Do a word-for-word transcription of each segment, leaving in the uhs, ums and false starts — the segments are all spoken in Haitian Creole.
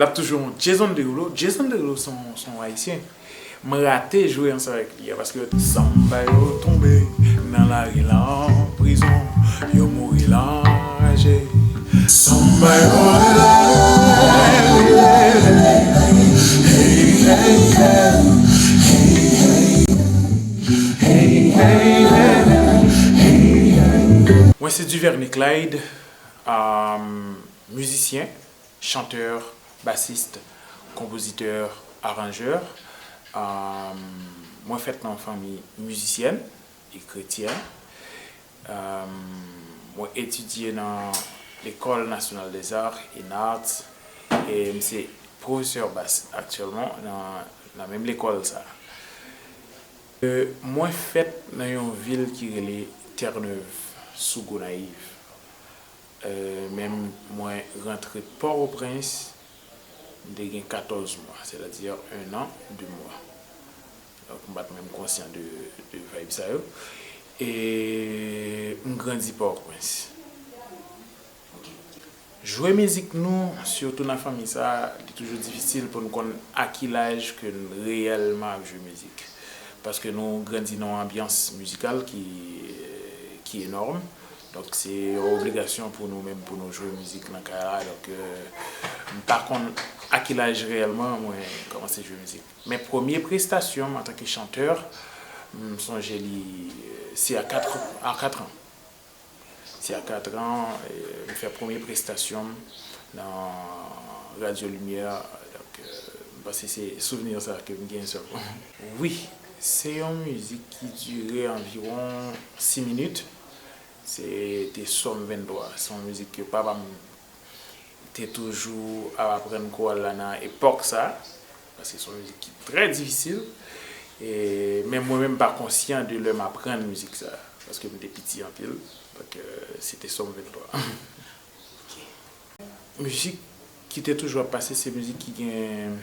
L ap toujou yon Jason Derulo. Jason Derulo se yon, se yon Ayisyen. Mwen rate jwe ansanm avèk li a, paske sanm bay yo tonbe nan lari lan, prizon, yo mouri lan raje. Sanm bay yo tonbe, hey, hey, hey, hey, hey, hey, hey, hey, hey, hey. Mwen se Duvernay Clyde, um, mizisyen, chantè, basis, konpozitè, aranjè. Mwen fèt nan yon fanmi mizisyèn e kretyèn. Mwen etidye nan Ecole Nationale des Arts et Arts e m se pwofesè bas aktyèlman nan, nan menm lekòl sa. Mwen fèt nan yon vil ki rele Terre-Neuve, sou Gonayiv. Men mwen rantre Pòtoprens, m te gen katòz mwa, sètadi un an, de mwa. Donk, m pa t menm konsyan de, de vibe sa yo. E m grandi Pòtoprens. Jwe mizik nou, sitou nan fanmi sa, li toujou difisil pou n konn a ki laj ke n reyèlman ap jwe mizik. Paske nou grandi nan yon anbyans mizikal ki, ki enòm. Donk, se yon obligasyon pou nou menm, pou nou jwe mizik nan kay la. Donk, euh, m pa konn a ki laj reyèlman mwen kòmanse jwe mizik. Men premye prestasyon m antanke chantè, m sonje li, euh, se a kat, a kat an. Se a kat an, euh, m fè premye prestasyon m nan Radyo Limyè. Donk, euh, m panse se souvni sa ke m gen sèlman. Wi, se yon mizik ki dire anviwon sis minit. Se te Sòm venntwa. Se yon mizik ke papa m te toujou ap aprann koral la nan epòk sa. Paske se yon mizik ki trè difisil. E, men mwen menm m pa konsyan de lè m aprann mizik sa. Paske m te piti anpil. Donk, euh, se te Sòm venntwa. Mizik ki te toujou ap pase, se mizik ki gen,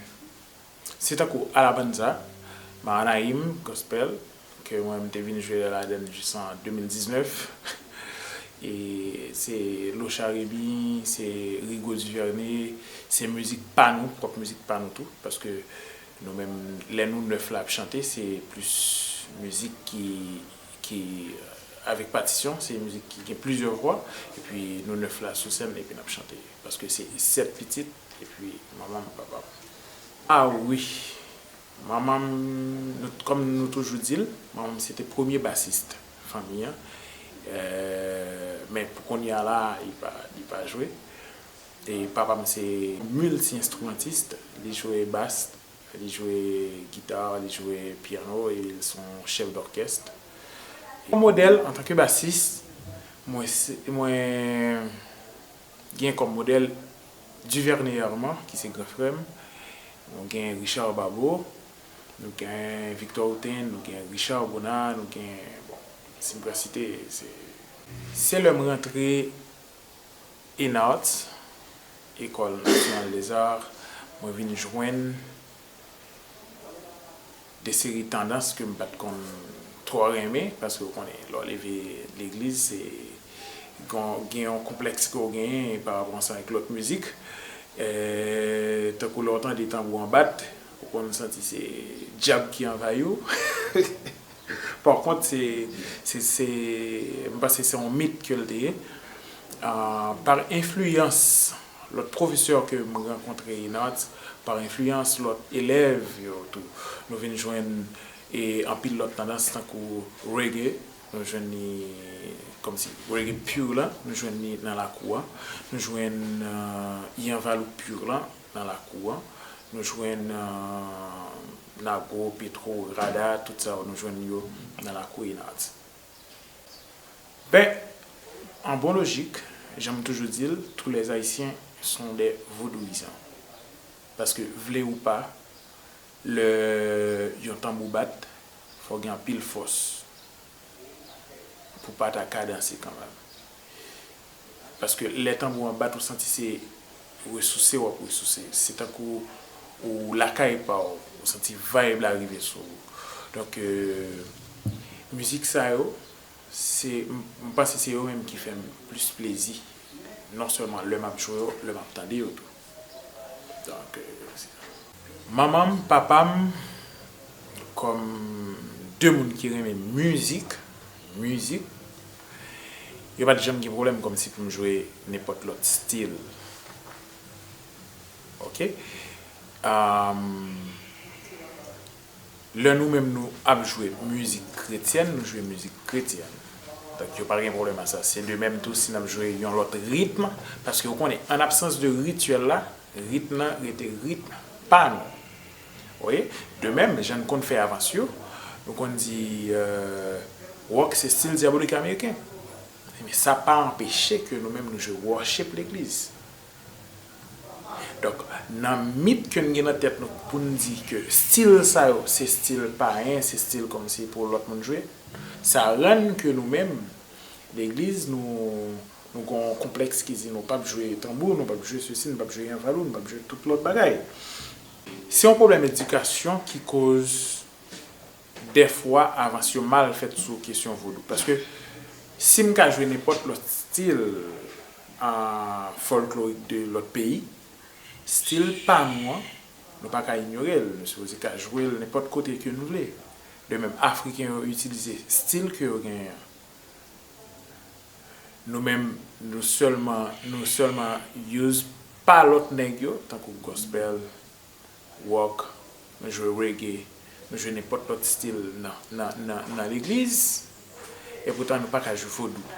se tankou Alabanza, Maanayim, gospel, ke mwen m te vin jwe ladann jis an de mil diznèf. E se Locha Rémy, se Rigaud Duvernay, se mizik pa nou, pwòp mizik pa nou tou, paske nou menm, lè nou nèf la ap chante, se plis mizik ki, ki, euh, avèk patisyon, se mizik ki gen plizyè vwa, epi nou nèf la sou sèn, epi n ap chante. Paske se sèt pitit, epi manman m, papa m. A wi, manman m, nou, kòm nou toujou di l, manman m se te premye basis fanmi an. Euh, men pou kounye a la, li pa, li pa jwe. E papa m se milti enstrimantis, li jwe bas, li jwe gita, li jwe pyano, e li se yon chèf dòkès. Kòm modèl, antanke basis, mwen se, mwen gen kòm modèl Duvernay Armand, ki se gran frè m. Nou gen Richard Babo, nou gen Victor Houtin, nou gen Richard Bonnat, nou gen, bon, si m pral site, se, se lè m rantre ENARTS, École Nationale des Arts, mwen vin jwenn de seri tandans ke m pa t konn twò renmen, paske w konnen, lè w leve legliz, se gen, gen yon konplèks ke w genyen pa rapò ansanm ak lòt mizik. Eh, tankou lè w tande tanbou an bat, ou konn santi se dyab ki anvayi w. Pa kont, se, se, se, m panse se yon mit ke l te ye. Ah, pa enfliyans lòt pwofesè ke m rankontre ENARTS, pa enfliyans lòt elèv yo tou, nou vin jwenn, e, anpil lòt tandans tankou reggae, nou jwenn li kòmsi reggae pure la, nou jwenn li nan lakou a, nou jwenn, euh, Ian Valouk pure la nan lakou a, nou jwenn, euh, Nago, Petro, Rada, tout sa yo, nou jwenn yo nan lakou ENARTS. Ben, an bon lojik, jan m toujou di l, tous les Haïtiens sont des vodouyizans. Paske, vle ou pa, lè yon tanbou bat, fò gen anpil fòs pou pa ta kadanse kanmenm. Paske lè tanbou an bat, ou santi se resouse w ap resouse. Se tankou ou lakay pa w, ou santi vibe la rive sou ou. Donk, euh, mizik sa yo, se, m, m panse se yo menm ki fè m plis plezi. Non sèlman lè m ap jwe yo, lè m ap tande yo tou. Donk, euh, se sa. Manman m, papa m, kòm de moun ki renmen mizik, mizik, yo pa t janm gen pwoblèm kòmsi pou m jwe nenpòt lòt stil. Oke? Am, lè nou menm nou ap jwe mizik kretyèn, nou jwe mizik kretyèn. Donk, yo pa gen pwoblèm a sa. Se de menm tou si n ap jwe yon lòt ritm, paske ou konnen, an absans de rityèl la, ritm nan rete ritm pa nou. Ou voye? De menm, jan n konn fè avans yo, nou konn di, euh, wòk se stil dyabolik ameriken. Men sa pa anpeche ke nou menm nou jwe worship legliz. Donk, nan mit ke n gen nan tèt nou pou n di ke stil sa yo, se stil payen, se stil kòmsi pou lòt moun jwe, sa rann ke nou menm, legliz, nou, nou gen yon konplèks ki di nou p ap jwe tanbou, nou p ap jwe sesi, nou p ap jwe yanvalou, nou p ap jwe tout lòt bagay. Se yon pwoblèm edikasyon ki koz dèfwa avans yo mal fèt sou kesyon vodou. Paske si m ka jwe nenpòt lòt stil, ah, fòlklorik de lòt peyi, stil pa nou an, nou pa ka inyore l. Nou sipoze ka jwe l nenpòt kote ke nou vle. De menm, Afriken yo itilize stil ke yo genyen an. Nou menm, nou sèlman, nou sèlman use pa lòt nèg yo, tankou gospel, wòk, nou jwe reggae, nou jwe nenpòt lòt stil nan, nan, nan, nan legliz, epoutan nou pa ka jwe vodou.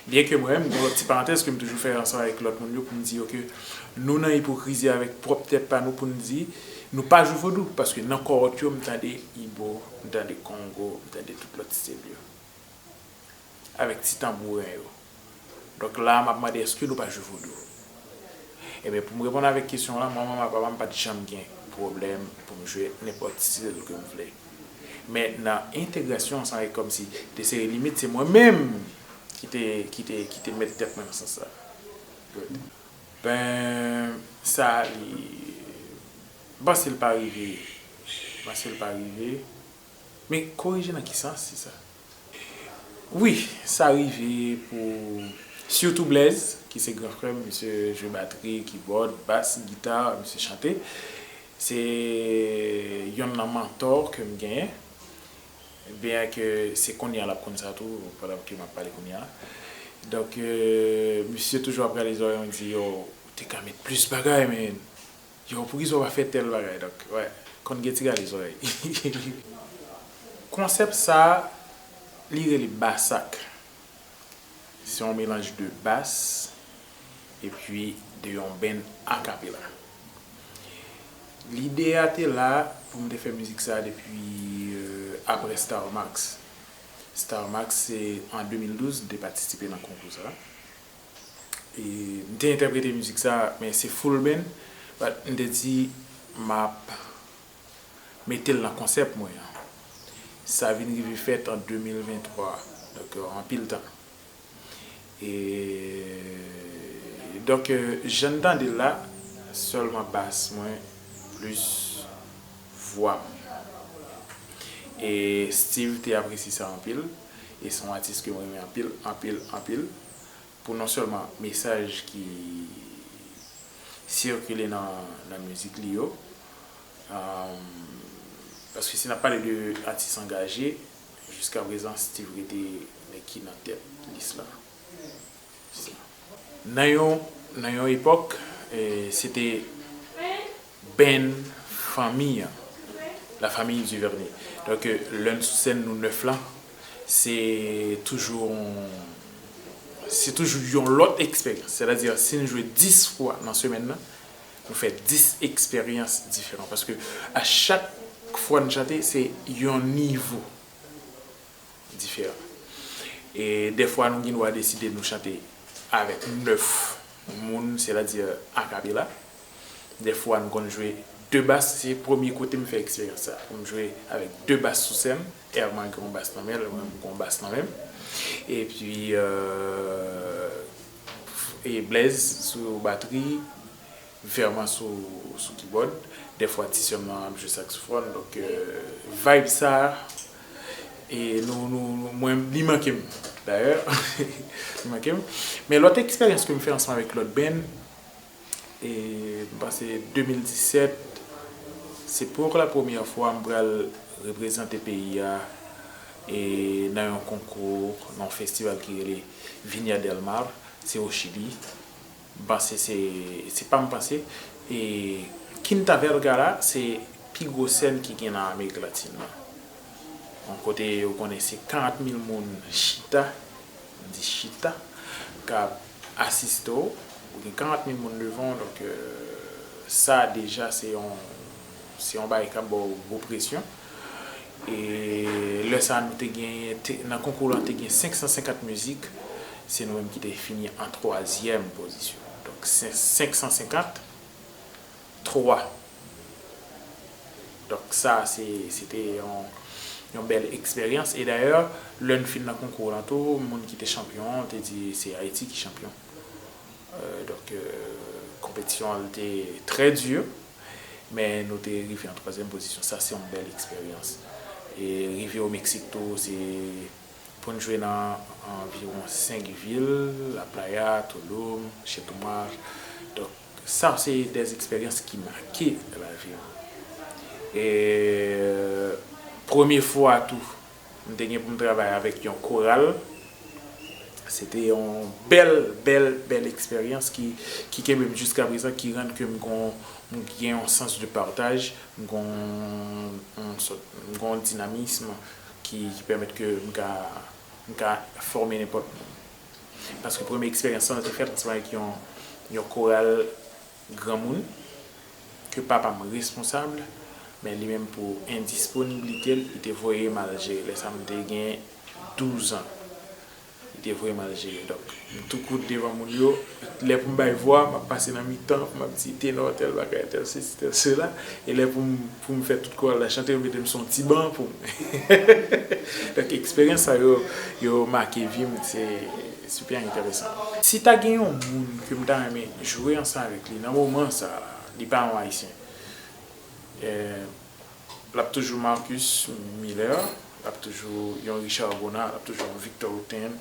Byenke mwen menm, gen lòt ti parantèz ke m toujou fè ansanm avèk lòt moun yo pou m di yo ke nou nan ipokrizi avèk pwòp tèt pa nou pou n di nou pa jwe vodou, paske nan kòwòt yo, m tande ibo, m tande kongo, m tande tout lòt stil yo. Avèk ti tanbouren yo. Donk la a, m ap mande, èske nou pa jwe vodou? Ebyen, pou m reponn avèk kesyon w lan, mwen, manman, papa m pa t janm gen pwoblèm pou m jwe nenpòt stil ke m vle. Men nan entegrasyon ansanm avèk kòmsi desere limit, se mwen menm ki te, ki te, ki te met tèt mwen nan sans sa. Good. Ben, sa, li, m panse l pa rive. M panse l pa rive. Men korije nan ki sans, se sa? Wi, sa rive pou, sitou Blaise, ki se gran frè m, misye jwe batri, kibòd, bas, gita, misye chante. Se yonn nan mantò ke m genyen. Byenke se kounye a l ap konn sa tou, pandan ke m ap pale kounye a. Donk, euh, misye toujou ap rale zòrèy mwen, di, yo, ou te ka met plis bagay, men. Yo, poukisa w pa fè tèl bagay? Donk, wè, konn gen ti rale zòrèy. Konsèp sa, li rele Basak. Se yon melanj de bas epi de yon band a cappella. Lide a te la pou m te fè mizik sa depi, euh, apre Star Max. Star Max, se an de mil douz m te patisipe nan konkou sa. E m te entèprete mizik sa, men se full band, but m te di m ap mete l nan konsèp mwen an. Sa vin rive fèt an de mil venntwa, donk, euh, anpil tan. E, donk, euh, jan n tande l la, sèlman bas mwen, plis vwa m. E Steve te apresye sa anpil, e se yon atis ke mwen renmen anpil, anpil, anpil. Pou non sèlman mesaj ki sikile nan, nan mizik li yo, um, paske si n ap pale de atis angaje, jiska prezan Steve rete nèg ki nan tèt lis la. Nan yon, nan yon epòk, eh, se te band fanmi an, la famille Duvernay. Donk, euh, lè n sou sèn nou nèf lan, se toujou yon, se toujou yon lòt eksperyans. Sètadi, si n jwe dis fwa nan semèn nan, nou fè dis eksperyans diferan. Paske a chak fwa n chante, se yon nivo diferan. E dèfwa nou gen dwa deside nou chante avèk nèf moun, sètadi a kapela. Dèfwa nou konn jwe de bas, se premye kote m fè eksperyans sa. M jwe avèk de bas sou sèn, Herman gen yon bas nan men l, mwen m gen yon bas nan men m. Epi, euh, e Blaise sou batri, Vèman sou, sou kibòd. Dèfwa ti sè m nan ap jwe saksofòn. Donk, euh, vibe sa, e nou, nou, nou, mwen, li manke m, dayè. Li manke m. Men lòt eksperyans ke m fè ansanm avèk lòt band, E m panse de mil disèt, se pou la premyè fwa m pral reprezante peyi a e nan yon konkou, nan yon festival ki rele Viña del Mar, se o Chili. M panse se, se pa m panse. E Quinta Vergara se pi gwo sèn ki gen nan Amerik Latin nan. Yon kote ou konnen se karant mil moun chita, m di chita, k ap asiste w. Ou gen karant mil moun devan w, donk, euh, sa deja se yon, se yon bagay k ap ba w gwo presyon. E lè sa a nou te gen, te, nan konkou la te gen senk san senkant mizik, se nou menm ki te fini an twazyèm pozisyon. Donk, se senk san senkant, twa. Donk sa, se, se te yon, yon bèl eksperyans. E dayè, lè n fin nan konkou lan tou, moun ki te chanpyon an te di se Ayiti ki chanpyon. Euh, donk, euh, konpetisyon an te trè di, men nou te rive an twazyèm pozisyon. Sa, se yon bèl eksperyans. E rive o Meksik tou, se pou n jwe nan anviwon senk vil, La Playa, Tulum, Chetumal. Donk, sa se de eksperyans ki make lavi m. E premye fwa tou, m te gen pou m travay avèk yon koral. Se te yon bèl, bèl, bèl eksperyans ki, ki kenbe m jiska prezan, ki rann ke m gon, m gen yon sans de partaj, m gon, yon sòt, m gon dinamis ki, ki pèmèt ke m ka, m ka fòme nenpòt moun. Paske premye eksperyans lan te fèt ansanm avèk yon, yon koral granmoun, ke papa m responsab, men li menm pou endisponiblite l, li te voye m al jere. Lè sa a, m te gen douz an. Li te voye m al jere. Donk, m tou kout devan moun yo. Lè pou m bay vwa, m ap pase nan mitan, m ap di tenò, tèl bagay, tèl sesi, tèl sela. E lè pou m, pou m fè tout koral la chante, yo mete m sou yon ti ban pou m. Donk, eksperyans sa yo, yo make vi m, se sipè enteresan. Si ta gen yon moun ke m ta renmen jwe ansanm avèk li nan moman sa a, li pa yon Ayisyen. Eh, l ap toujou Marcus Miller, l ap toujou yon Richard Bona, l ap toujou yon Victor Rutten,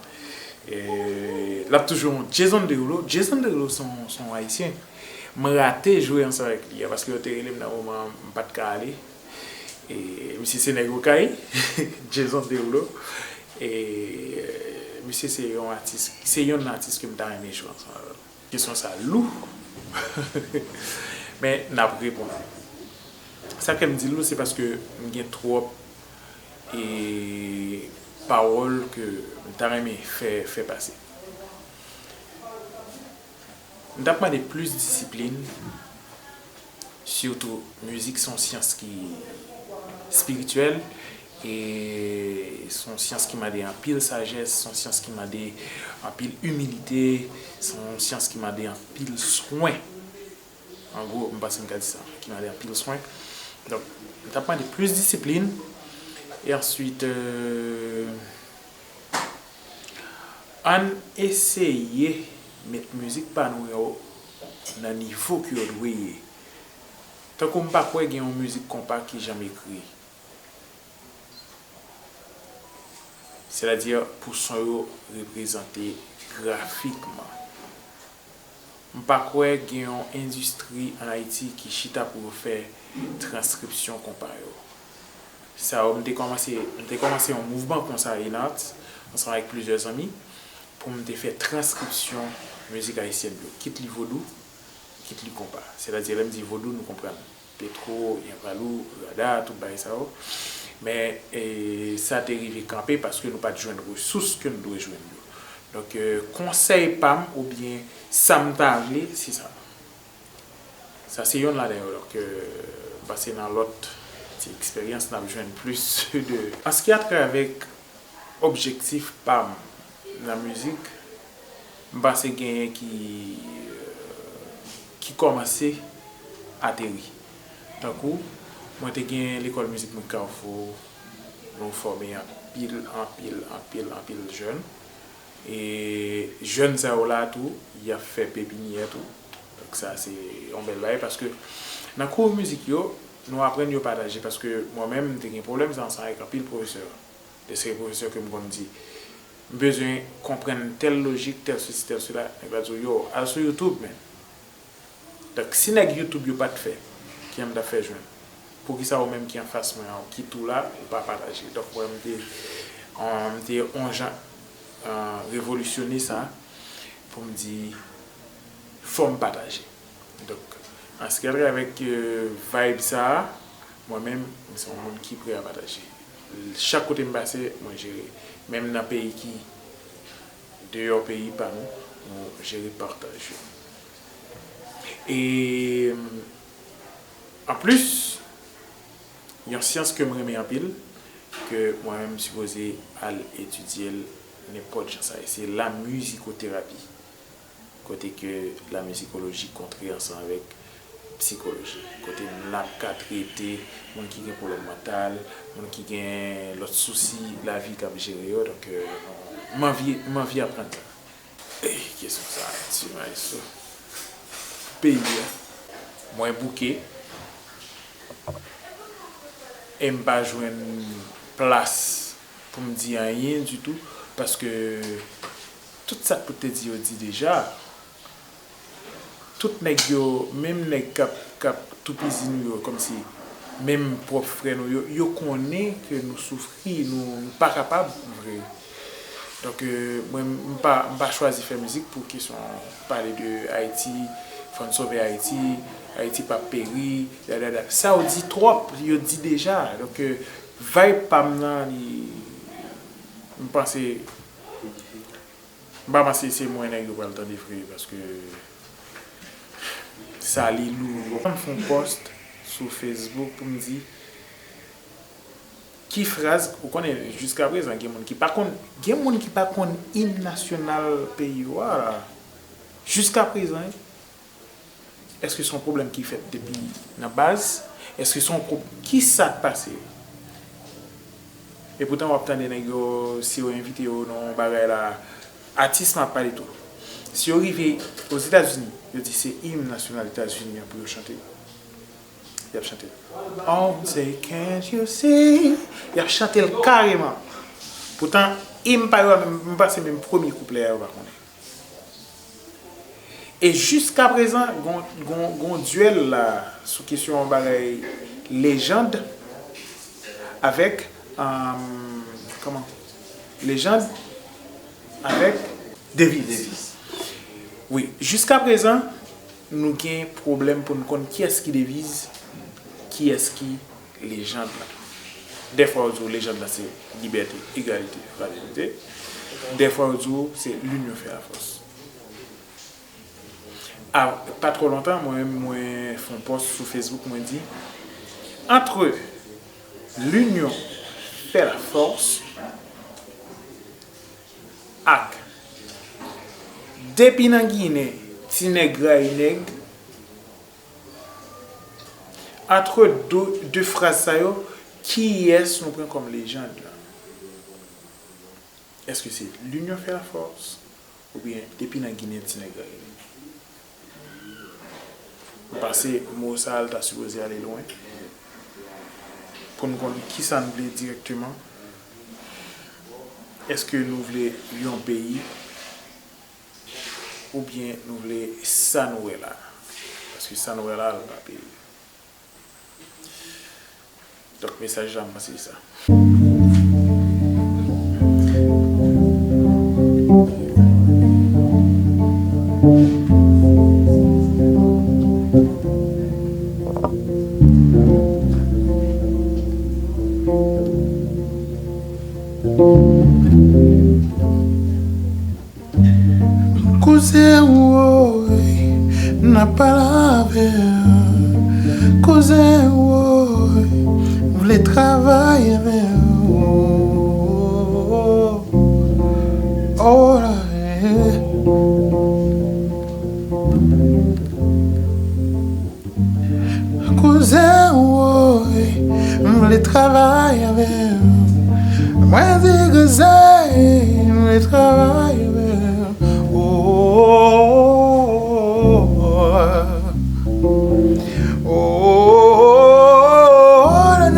eh, l ap toujou yon Jason Derulo. Jason Derulo se yon, se yon Ayisyen. M rate jwe ansanm avèk li a, paske yo te rele m nan moman an, m pa t ka ale. E misye se nèg Okay, Jason Derulo. E misye se yon atis, se yonn nan atis ke m ta renmen jwe ansanm avè l. Kesyon sa lou, men n ap reponn. Sa k fè m di l lou, se paske m gen twòp e pawòl ke m ta renmen fè, fè pase. M t ap mande plis disiplin, sitou mizik se yon syans ki espirityèl, e se yon syans ki mande anpil sajès, se yon syans ki mande anpil imilite, se yon syans ki mande anpil swen. An gwo, m panse m ka di sa, ki mande anpil swen. Donk, m t ap mande plis disiplin, e answit, euh, ann eseye met mizik pa nou yo nan nivo ke yo dwe ye. Tankou m pa kwè gen yon mizik konpa ki janm ekri. Sètadi, pou son yo reprezante grafikman. M pa kwè gen yon endistri ann Ayiti ki chita pou yo fè transkripsyon konpa yo. Sa yo, m te kòmanse, m te kòmanse yon mouvman konsa, Enart, ansanm avèk plizyè zanmi, pou m te fè transkripsyon mizik ayisyèn yo, kit li vodou, kit li konpa. Sètadi, lè m di vodou, nou konprann. Petwo, Yanvalou, Rada, tout bagay sa yo. Men, e, sa te rive kanpe paske nou pa t jwenn resous ke n dwe jwenn yo. Donk, e, konsèy pa m oubyen sa m ta vle, se sa. Sa se yonn ladan yo. Donk, e, m pase nan lòt ti eksperyans, n ap jwenn plis de. An se ki a travè objektif pa m nan mizik, m panse genyen ki, ki kòmanse ateri. Tankou, mwen te gen lekòl mizik mwen Kafou, nou fòme anpil, anpil, anpil, anpil jèn. E jèn sa yo la tou, y ap fè pepinyè tou. Donk sa se yon bèl bagay paske nan kou mizik yo, nou aprann yo pataje paske mwen menm, m te gen pwoblèm sa ansanm avèk anpil pwofesè. De seri pwofesè ke m konn di, m bezwen konprann tèl lojik, tèl sesi, tèl sela. Nèg la di w, yo, al sou YouTube, men. Donk, si nèg YouTube yo pa t fè, kijan m t ap fè jwenn? Poukisa ou menm ki anfas mwen an, ki tou la, ou pa pataje? Donk, mwen, m te, an, m te on jan, an, revolisyone sa, pou m di, fò m pataje. Donk, an se ki a travè, euh, vibe sa a, mwen menm, m se yon moun ki prè a pataje. Chak kote m pase, mwen jere. Menm nan peyi ki deyò peyi pa nou, nou jere pataj yo. E, anplis, yon syans ke m renmen anpil, ke mwen menm m sipoze al etidye l nenpòt jan sa ye, se lamizikoterapi. Kote ke lamizikoloji kontre ansanm avèk psikoloji. Kote n ap ka trete moun ki gen pwoblèm mantal, moun ki gen lòt sousi lavi k ap jere yo. Donk, euh, m anvi, m anvi aprann sa. E, kesyon sa, ti maestro. Peyi a. Mwen bouke. E m pa jwenn plas pou m di anyen ditou, paske tout sa k pou te di yo di deja. Tout nèg yo, menm nèg k ap, k ap toupizi nou yo, kòmsi menm pwòp frè nou yo, yo konnen ke nou soufri, nou, nou pa kapab vre. Donk, euh, mwen, m pa, m pa chwazi fè mizik pou kesyon pale de Ayiti, fò n sove Ayiti, Ayiti p ap peri, dadada. Sa yo di twòp, yo di deja. Donk, euh, vibe pa m nan, li, m panse, m pa panse se mwen nèg yo pral tande vre, paske sa li lou. Mwen fè yon post sou Facebook pou m di, ki fraz, ou konnen, jiskaprezan, gen moun ki pa konn, gen moun ki pa konn im nasyonal peyi yo a, jiskaprezan, wi. Èske se yon pwoblèm ki fèt depi nan baz? Èske se yon pwob-, kisa k pase? Epoutan, w ap tande nèg yo, si yo envite yo nan yon bagay la, atis m ap pale tou. Si yo rive Ozetazini, yo di se im nasyonal Etazini an pou yo chante. Y ap chante l. Oh, say, can't you see? Y ap chante l kareman. Poutan, im pa yo a, m panse menm premye kouplè a, yo pa konnen. E jiskaprezan, gon, gon, gon dyèl la sou kesyon yon bagay lejand avèk, um, kòman? Lejand avèk deviz. Deviz. Wi, jiskaprezan, nou gen pwoblèm pou n konn kiyès ki deviz, kiyès ki lejand la. Dèfwa yo di w lejand la se libète, egalite, fratènite. Dèfwa yo di w se l'union fait la force. A, pa twò lontan, mwen menm, mwen fè yon pòs sou Facebook, mwen di, entre l'union fait la force ak depi nan Ginen, ti nèg rayi nèg, entre de, de fraz sa yo, kiyès nou pran kòm lejand la? Èske se l'union fait la force? Oubyen depi nan Ginen ti nèg rayi nèg? M panse mo sa a l ta sipoze ale lwen. Pou n konn kisa n vle dirèkteman. Èske nou vle yon peyi? Oubyen nou vle sa nou wè la? Paske sa nou wè la, l pa peyi. Donk, mesaj la, m panse se sa. Kouzen woy, n ap pale avè w. Kouzen woy, m vle travay avè w. Oh, la, eh. Kouzen, woy, m vle travay avè w. Mwen di kouzen, m vle travay avè w. Oh, oh, oh, oh, oh, oh, la, la, la, la.